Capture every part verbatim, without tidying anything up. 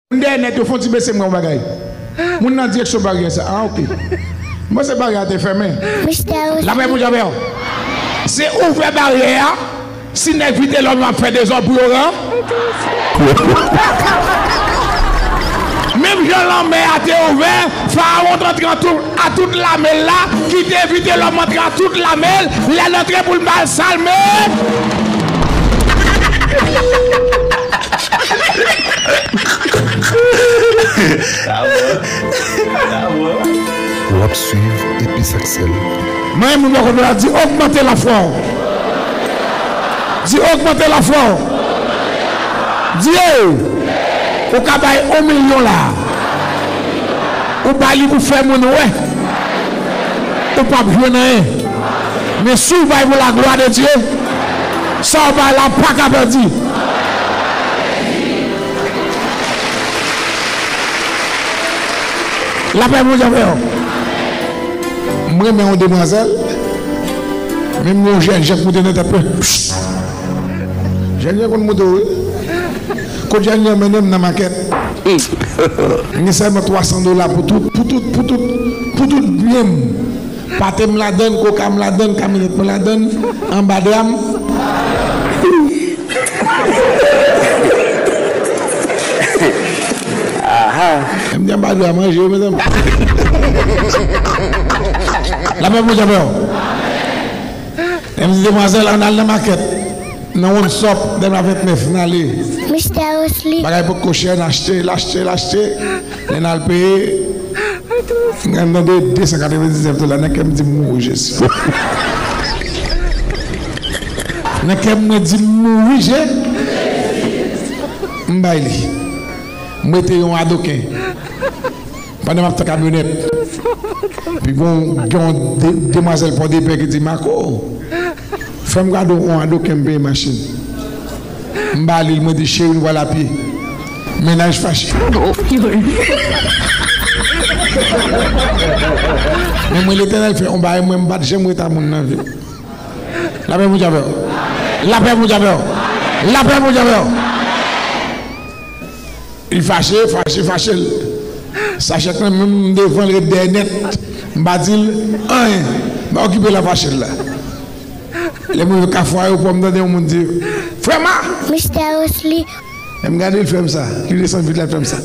Moun dèyè nèt yo fè yon ti bese m wè yon bagay. Moun nan direksyon baryè sa. Ah, ok. M panse baryè a te fèmen. Mistè Osi. Lapè Bondye avè w. Se ouvè baryè a. Si nèg Vitelòm ap fè dezòd pou yo ran. Menm jan lanmè a te ouvè, Farawon t antre an tou, a tout lame l la, kite Vitelòm antre a tout lame l, lè l antre pou l ba l salme. W ap swiv epi sa k sèl. Mwen, moun bò kote la, di, ogmante lafwa w. Di, ogmante lafwa w. Di, hey, ou ka bay yon milyon la. Ou ba li pou fè moun wè. Ou p ap jwenn anyen. Men si w bay pou la glwa de Dye, sa w bay la pa ka pèdi. Lapè Bondye avè w. M renmen yon demwazèl. Menm yon jèn jan k moute nan tèt mwen. Jèn jan konn moute wi. Kot jèn jan mennen m nan makèt. M gen sèlman twa san dola pou tout, pou tout, pou tout, pou tout byen m. Pate m ladann, koka m ladann, kamyonèt mwen ladann, anba dra m. Aha. M di anba dra manje yo, mezanmi. Lapè Bondye avè w. M di demwazèl, ann al nan makèt. Nan One Stop, dèm la ventnèf, n ale. Mistè Osi. Bagay potko chè, n achte, l achte, l achte. Lè n al peye, n tande de san katrevendiznèf dola. Nan kè m di m mouri Jezi. Nan kè m mwen di m mouri Je. M bay li. M rete yon adoken. Pandan m ap tann kamyonèt. Pi gon, gon de, demwazèl Pòdepè ki di, Marco, fè m kado yon adoken m peye machin. M ba li l, mwen di, cheri, nou pral apye. Mennaj fache. Men mwen, Letènèl fè yon bagay, mwen, m pa t janm rete a moun nan vi. Lapè Bondye avè w. Lapè Bondye avè w. Lapè Bondye avè w. Li fache, fache, fache. Sachèt lan menm m devan l ret dèyè nèt. M pa di l anyen. M pa okipe l ap fache l la. Lè m rive Kafou Ayewopò, m tande yon moun di, Frè m a! Mistè Osi. Lè m gade l fè m sa. Li desann vit la, l fè m sa.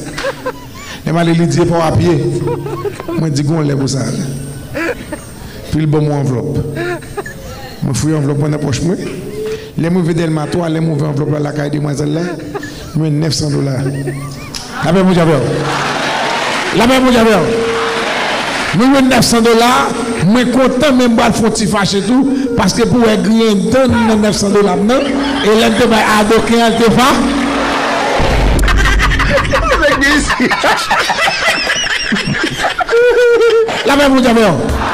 Lè m ale, li di, E pa w a pye? Mwen di, Gon lè pou sa. Pi l ban m yon anvlòp. Mwen fouye anvlòp mwen nan pòch mwen. Lè m rive Dèlma twa, lè m ouvè anvlòp la lakay demwazèl la, mwen nèf san dola. Lapè Bondye avè w. Lapè Bondye avè w. Mwen jwenn nèf san dola, mwen kontan, men m pral fè yon ti fache tou, paske pou wè griyen dan nan nèf san dola m nan, e lè m te bay adoken an, l te fa. Lapè Bondye avè w.